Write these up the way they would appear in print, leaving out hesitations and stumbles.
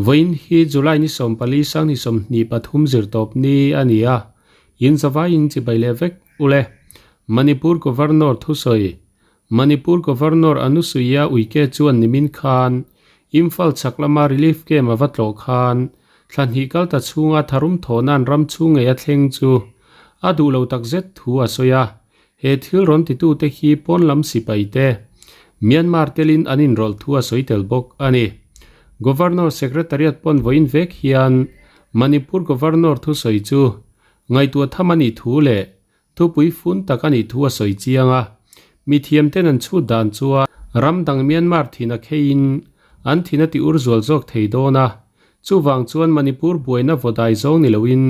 Vawiin hi July ni 14 sang ni 23 zirtawp ni a ni a, in zavaiin chibai leh vek ule. Manipur Governor thusawi Manipur Governor Anusuiya Uike chuan nimin khan Imphal chhak lama relief camp a va tlawh khan thla hnih kal ta chhunga tharum thawhna'n ram chhung ngei a thleng chu a duh lo takzet thu a sawi a. He thil rawn titute hi pawn lam sipai te Myanmar telin an inrawlh thu a sawi tel bawk a ni. Governor Secretariat pawn vawiin vek hian Manipur Governor thusawi chu ngaihtuah tham a nih thu leh Thupui fun tak a nih thu a sawi chiang a, mithiamten an chhut dan chuan ram dang Myanmar thin a kheiin an thin a ti ur zual zawk thei dawn a, chuvang chuan Manipur buaina vawdai zawng ni loin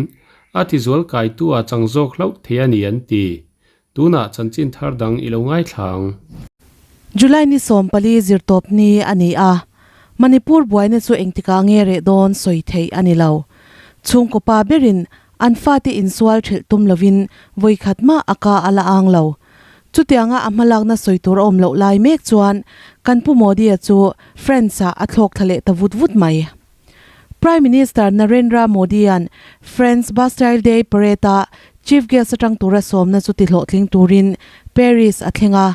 a ti zual kaitu ah chang zawk hlauh thei a ni an ti. Tunah chanchin thar dang i lo ngaithla ang. July ni 14 zirtawp ni a ni a, Manipur buaina chu engtikah nge reh dawn sawi theih a ni lo. Chhungkaw pa berin An fate insual thelh tum lovin vawi khat mah a ka a la ang lo. Chutianga a hmalakna sawi tur a awm loh lai mek chuan kan Pu Modi-a chu France-ah a thlawk thla leh ta vut vut mai. Prime Minister Narendra Modi-a'n France Bastille Day Parade-a Chief Guest atang tura sawmna chu tihlawhtling turin Paris a thleng a.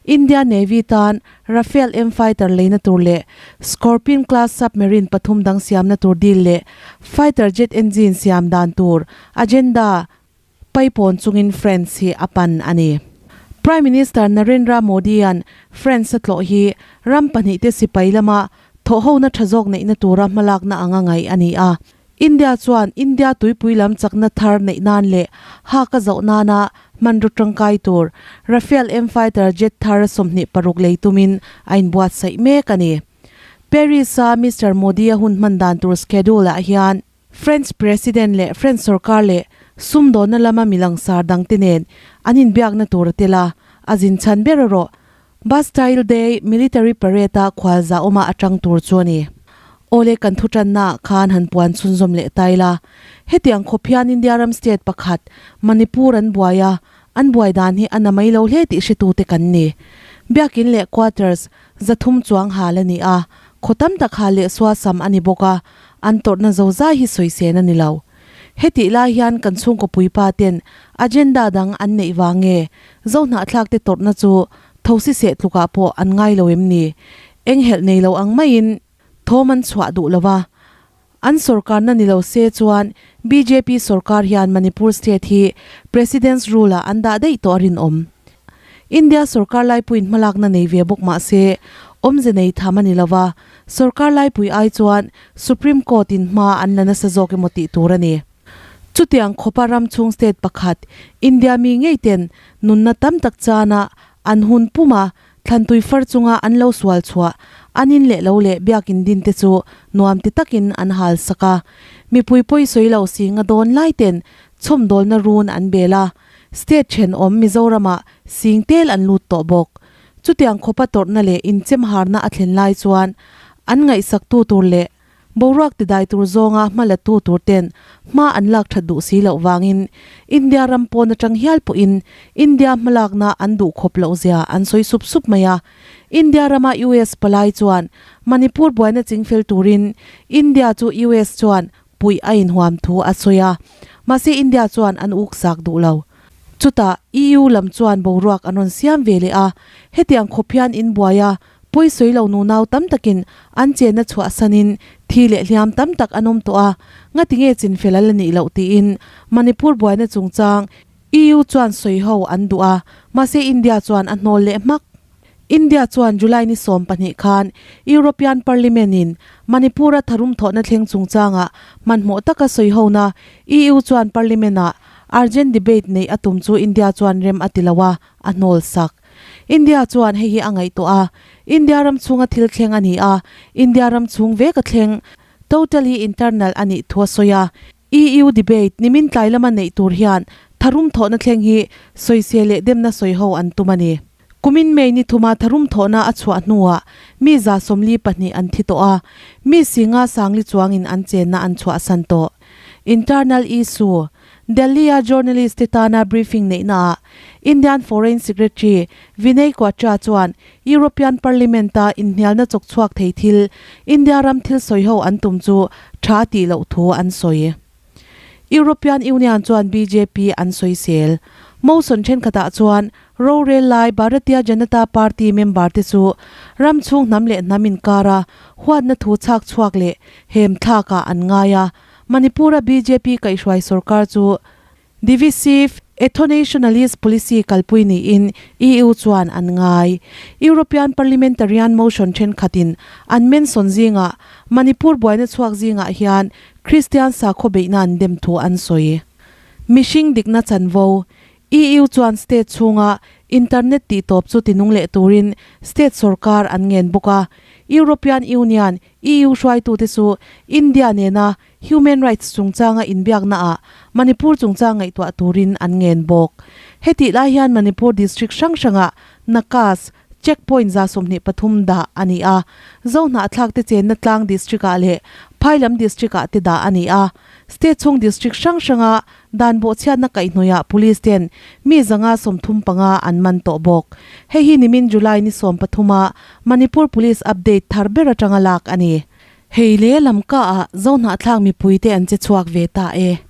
India Navy tan Rafale M fighter leina tur leh Scorpene class submarine pathum dang siamna tur deal leh fighter jet engine siam dan tur agenda paipawn chungin France hi a pan a ni. Prime Minister Narendra Modi-a'n France a tlawh hi ram pahnihte sipai lama thawhhona tha zawk neihna tura hmalakna anga ngaih a ni a. India chuan India tuipui lam chakna thar neih nan leh hak a zoh nana hmanraw tangkai tur Rafale M fighter jet thar 26 lei tumin a inbuatsaih mek a ni. Paris-a Mister Modi-a hun hman dan tur schedule-ah hian French President leh French sorkar leh sumdawnna lama mi langsar dangte nen an inbiakna tur a tel a, a zin chhan ber erawh Bastille Day Military Parade-a khualza awma a tang tur chu a ni. Awle kan thu tannaah khan han puan chhunzawm leh ta ila. Hetiang khawp hian India ram state pakhat, Manipur an buai a, an buai dan hi a na mai lo hle tih hretute kan ni. Biakin leh quarters 300 chuang hal a ni a, khaw tam tak hal leh suasam a ni bawk a, an tawrhna zozai hi sawisên a ni lo. Hetih lai hian kan chhungkaw puipa ten agenda dang an neih vang nge Zohnahthlak te tawrhna chu thosi seh tlukah pawh an ngai lo em ni? Eng helh nei lo ang maiin thawm an chhuah duh lo va. An sorkarna ni lo se chuan bjp sorkar hian Manipur state hi President's rule ah an dah daih tawh a rinawm. India sorkar laipuiin hmalakna nei ve bawk mah se awmze nei tham a ni lo va, sorkar laipui ai chuan Supreme Court in hma an la nasa zawk emaw tih tur a ni. Chutiang khawpa ram chhung state pakhat India mi ngei ten nunna tam tak chana an hun puma thlantui far chunga an lo sual chhuah an in leh lo leh biakin din te chu nuam ti takin an hal sak a. Mipui pawi sawi lo si nga dawn lai ten chhawmdawlna run an bel a. State thenawm Mizoramah sing tel an lut tawh bawk. Chutiang khawpa tawrhna leh inchemharna a thlen lai chuan an ngaihsaktu tur leh boruak tidai tur zawnga hma latu tur ten hma an lak that duh si loh vangin India ram pawn atang hial pawhin India hmalakna an duh khawp loh zia an sawi sup sup mai a. India rama US palai chuan Manipur buaina chingfel turin India chu US chuan puih a inhuam thu a sawi a, mahse India chuan an uksak duh lo. Chutah EU lam chuan boruak an rawn siam ve leh a, hetiang khawp hian in buai a, pawi sawi lo nunau tam takin an chenna chhuahsanin thi leh hliam tam tak an awm tawh a, ngatinge chinfel a la nih loh tiin Manipur buaina chungchang EU chuan sawi ho an duh a, mahse India chuan a hnawl leh hmak. India chuan July ni 12 khan European Parliament in Manipur-a tharum thawhna thleng chungchangah hmanhmawh taka sawi hona EU chuan Parliament-ah urgent debate neih a tum chu India chuan rem a ti lo a, a hnawl sak. India chuan hei hi a ngaihtuah a, India ram chhunga thil thleng a ni a, India ram chhung vek a thleng, totally internal a nih thu a sawi a. EU debate nimin tlai lama neih tur hian tharum thawhna thleng hi sawisel leh demna sawi ho an tum a ni. Kumin May ni thuma tharum thawhna a chhuah hnuah mi 42 an thi tawh a, mi singa sangli chuangin an chenna an chhuahsan tawh. Internal issue, Delhi-a journalist te tana briefing neihnaah Indian Foreign Secretary Vinay Kwatra chuan European Parliament-a inhnialna chawk chhuak thei thil India ram thil sawiho an tum chu tha tih loh thu an sawi. European Union chuan bjp an sawisel. Motion thenkhatah chuan rorel lai Bharatiya Janata Party member te chu ram chhung hnam leh hnam inkara huatna thu chhak chhuak leh hem thlakah an ngai a, Manipur-a bjp kaihhruai sorkar chu Divisive ethnonationalist policy kalpui niin EU chuan an ngai. European parliamentarian motion thenkhatin an mention zingah Manipur buaina chhuak zingah hian Kristian sakhaw beihna an dem thu an sawi. Mihring dikna chanvo, EU chuan state chhunga internet tihtawp chu tinung leh turin state sorkar an ngen bawk a. European Union, EU, hruaitute chu India nena Human Rights chungchanga inbiaknaah Manipur chungchang ngaihtuah turin an ngen bawk. Hetih lai hian Manipur district hrang hrangah Nakas, check point 23 dah a ni a, Zohnahthlak te chenna tlang district ah leh Phailam district ah te dah a ni a. State chhung district hrang hranga dan bawhchhiatna kaihhnawihah police ten mi 135 an man tawh bawk. Hei hi nimin July ni 13 a Manipur Police update thar ber atanga lak a ni. Hei le lamka ah Zohnahthlak mipui te an che chhuak ve ta e.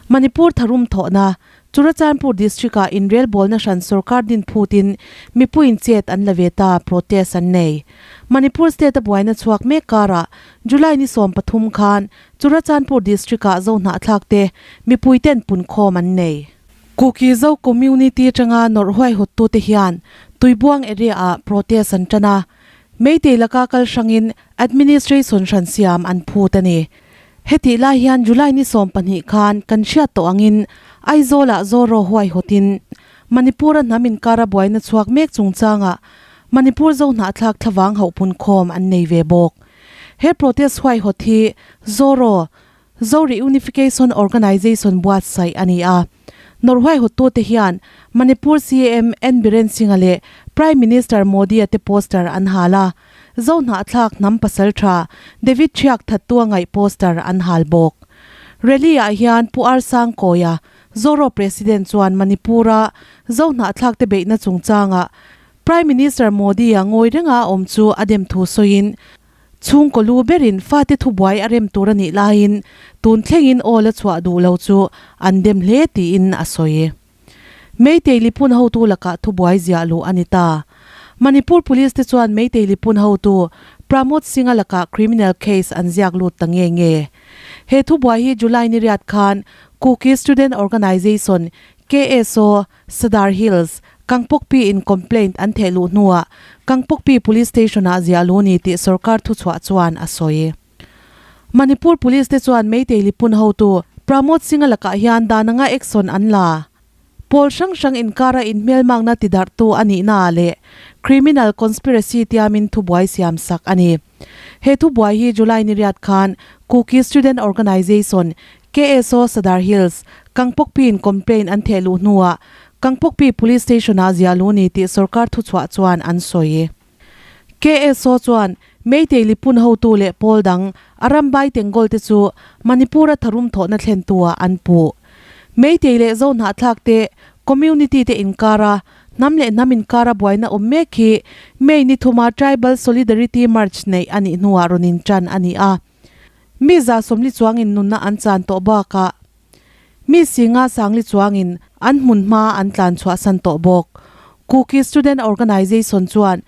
Manipur tharum thawhna, Churachandpur district ah inrelbawlna hran sorkar din phutin mipuiin chet an la ve ta, protest an nei. Manipur state a buaina chhuak mek karah July ni 13 khan Churachandpur district ah Zohnahthlak te mipui ten punkhawm an nei. Kuki Zo community atanga nawrh huaihawttu te hian Tuibuang area ah protest an tan a, Meitei laka kal hrangin Administration hran siam an phut a ni. Hetih lai hian July ni 12 khan kan hriat tawh angin Aizawlah Zoro huaihawtin Manipur-a hnam inkara buaina chhuak mek chungchangah Manipur Zohnahthlak thlavang hauhpun khawm an nei ve bawk. He protest huaihawt hi Zoro Zo Reunification Organisation buatsaih a ni a. Nawrh huaihawttute hian Manipur CM N Biren Singh-a leh Prime Minister Modi-a te poster an hal a. Zo hnahthlak hnam pasal tha David Thiak thattu a ngaih poster an hal bawk. Rally-ah hian Pu R Sangkawia, Zoro President chuan Manipur-a Zo hnahthlak te beihna chungchangah Prime Minister Modi-a ngawi renga a awm chu a dem thu sawiin, Chhungkaw lu berin fate thubuai a rem tur a nih laiin tun thlengin aw la chhuah duh lo chu an dem hle tiin a sawi. Meitei Lipun hotu lakah thubuai ziah luh a ni ta. Manipur Police te chuan Meitei Lipun hotu Pramod Singh-a lakah criminal case an ziak lut ta nge nge. He thubuai hi July ni riat khan Kuki Student Organisation, KSO, Sadar Hills, Kangpokpi in complaint an theh luh hnuah Kangpokpi Police Station ah ziah luh ni tih sorkar thuchhuah chuan a sawi. Manipur Police te chuan Meitei Lipun hotu Pramod Singh-a lakah hian dan anga action an la. Pawl hrang hrang inkara inhmelmakna tidarhtu a nihnaah leh criminal conspiracy tiamin thubuai siam sak a ni. He thubuai hi July ni riat khan Kuki Student Organisation, KSO Sadar Hills, Kangpokpi-in complaint an theh luh hnuah Kangpokpi Police Station-ah ziah luh ni tih sorkar thuchhuah chuan an sawi. KSO chuan Meitei Lipun hotu leh pawl dang Arambai Tengol te chu Manipur-a tharum thawhna thlentu-ah an puh. Meitei leh Zohnahthlak te community te inkara Hnam leh hnam inkara buaina awm mek hi May ni thuma Tribal Solidarity March neih a nih hnuah rawn intan a ni a. Mi 140 chuangin nunna an chan tawh bakah mi singa 10,000 chuangin an hmun hma an tlan chhuahsan tawh bawk. Kuki Student Organisation chuan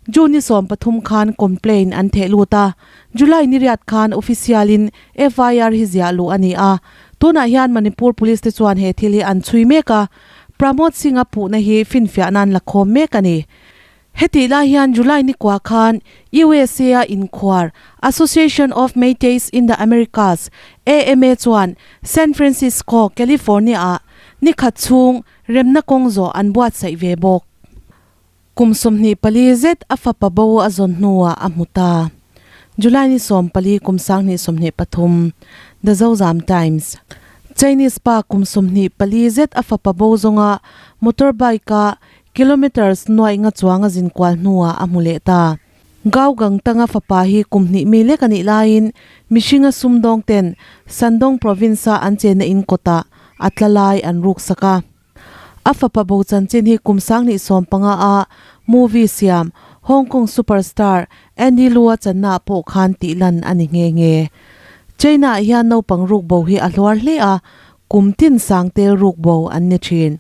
June ni 13 khan complaint an theh lut a, July ni riat khan official-in FIR hi ziah luh a ni a. Tunah hian Manipur Police te chuan he thil hi an chhui mek a, Pramod Singh-a puhna hi finfiah nan la khawm mek a ni. Hetih lai hian July ni kua khan USA-a inkhuar Association of Meiteis in the Americas, AMA, chuan San Francisco, California-ah ni khat chhung remna kawng zawh an buatsaih ve bawk. Kum 24 zet a fapa bo a zawn hnuah a hmu ta. July ni 14 kum 2023, The Zozam Times. Chinese pa kum 24 zet a fapa bo zawnga motorbike-a kilometres nuaih nga chuang a zin kual hnuah a hmu leh ta. Gao Gangtanga fapa hi kum hnih mi lek a nih laiin mihringa sumdawng ten Shandong province-a an chenna in kawtah a tla lai an ruksak a. A fapa bo chanchin hi kum 2015 a movie siam Hong Kong superstar Andy Lau-a channa ah pawh khan tih lan a ni nghe nghe. China ah hian naupang ruk bo hi a hluar hle a, kum tin sang tel ruk bo an ni thin.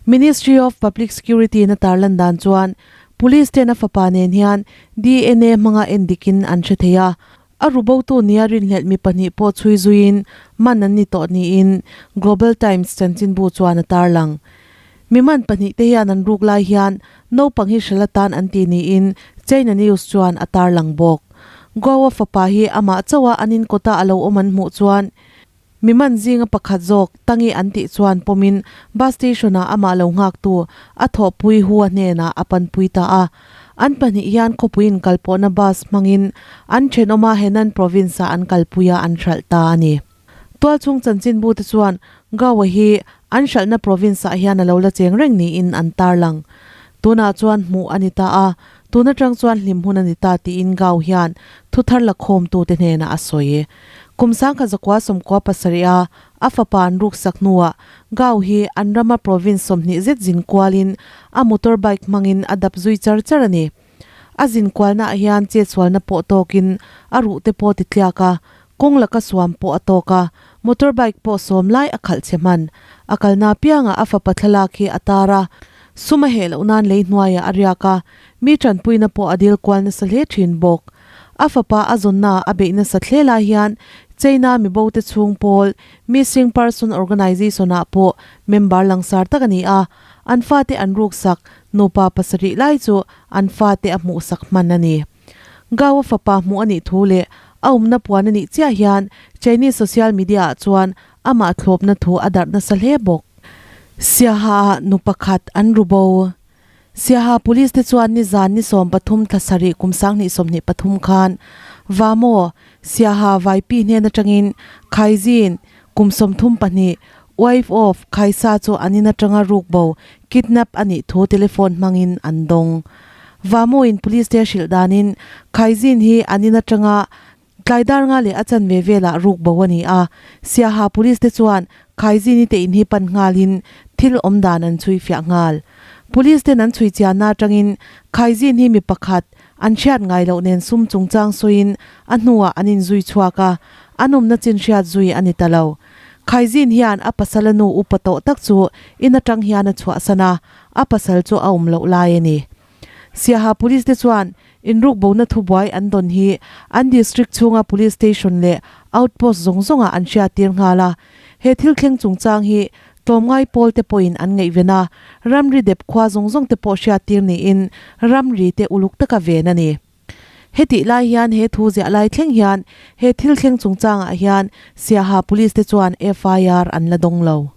Ministry of Public Security in a tarlan dan chuan Police ten a fapa nen hian DNA hmanga en dikin an hre thei a, a ru botu nia rinhlelh mi pahnih pawh chhui zuiin man an ni tawh niin Global Times chanchinbu chuan a tarlang. Mi man pahnih te hian an ruk lai hian naupang hi hrel atan an ti niin China News chuan a tarlang bawk. Goa fapa hi amah chauha an inkawta a lo awm an hmuh chuan Mi man zinga pakhat zawk Tangi an tih chuan pawmin bus station ah amah lo nghaktu a thawhpui Hua hnenah a panpui ta a. An pahnih hian khawpui inkalpawhna bus hmangin an thenawma Henan province ah an kalpui a an hralh ta a ni. Tualchhung chanchinbu te chuan Gawa hi an hralhna province ah hian a lo la cheng reng niin an tarlang. Tunah chuan hmuh a ni ta a, tun atang chuan hlim hun a ni ta tiin Gao hian thuthar lakhawmtute hnenah a sawi. Kum 1997 a a fapa an ruksak hnuah Gao hi an rama province 20 zet zin kualin a motorbike hmangin a dap zui char char a ni. A zin kualnaah hian chetsualna pawh tawkin a ruh te pawh ti tliak a, kawng laka suam pawh a tawk a, motorbike pawh sawm lai a khalh chhe hman. A kalna apiangah a fapa thlalak hi a tar a, sum a heh loh nan lei hnuaiah a riak a, mi tanpuina pawh a dil kual nasa hle thin bawk. A fapa a zawnna a beih nasa thle lai hian China mibo te chhung pawl Missing Person Organization ah pawh member langsar tak a ni a, an fate an ruksak nupa pasarih lai chu an fate a hmuhsak hman a ni. Gao-a fapa hmuh a nih thu leh a awmna puan a nih chiah hian Chinese social media ah chuan amah thlawpna thu a darh nasa hle bawk. Siaha ah nu pakhat an ru bo. Siaha Police te chuan nizan ni 13 thla sarih kum 2023 khan Vamo, Siaha Vaipi hnen atangin Khaizin kum 32, wife of Khaisa chu an in atanga rukbo, kidnap, a nih thu telephone hmangin an dawng. Vamo in Police te a hrilh danin Khaizin hi an in atanga Tlai dar nga leh a chanve velah ruk bo a ni a, Siaha Police te chuan Khaizini te in hi pan nghalin thil awm dan an chhui fiah nghal. Police ten an chhui chianna atangin Khaizin hi mi pakhat an hriat ngai loh nen sum chungchang sawiin a hnuah an inzui chhuak a, an awmna chin hriat zui a ni ta lo. Khaizin hian a pasal a nu upa tawh tak chu in atang hian a chhuahsan a, a pasal chu a awm loh lai a ni. Siaha Police te chuan inrukbona thubuai an dawn hi an district chhunga police station leh outpost zawng zawngah an hriattir nghal a. He thil thleng chungchang hi tlawmngai pawl te pawhin an ngaihven a, ramri dep khua zawng zawng te pawh hriattir niin ramri te uluk taka ven a ni. Hetih lai hian he thu ziah lai thleng hian he thil thleng chungchangah hian Siaha Police te chuan FIR an la dawng lo.